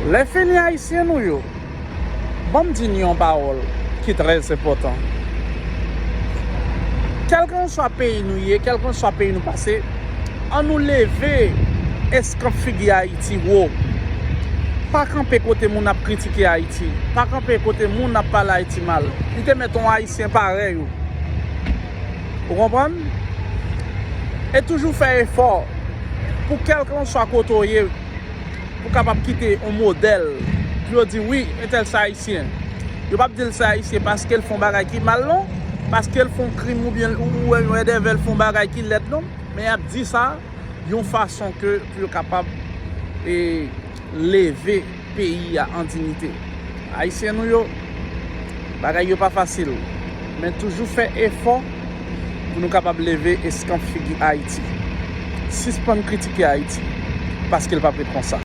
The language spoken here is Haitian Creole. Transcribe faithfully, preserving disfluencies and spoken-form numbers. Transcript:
Lè fini, Ayisyen nou yo, ban m di n yon pawòl ki trè enpòtan. Kèlkanswa peyi nou ye, kèlkanswa peyi nou pase, ann nou leve eskanp figi Ayiti wo. Pa kanpe kote moun ap kritike Ayiti. Pa kanpe kote moun ap pale Ayiti mal. Li te mèt yon Ayisyen parèy ou. Ou konprann? E toujou fè efò pou kèlkanswa kote w ye, pou kapab kite yon modèl, pou yo di, "Wi, entèl se Ayisyen." Yo p ap di l se Ayisyen paske l fè yon bagay ki mal, non, paske l fè yon krim oubyen ou wè, wè devè l fè yon bagay ki lèd, non, men y ap di sa yon fason ke pou yo kapab e, leve peyi a an diyite. Ayisyen nou yo, bagay yo pa fasil, men toujou fè efò pou nou kapab leve eskanp figi Ayiti. Sispann kritike Ayiti, paske l p ap ret konsa.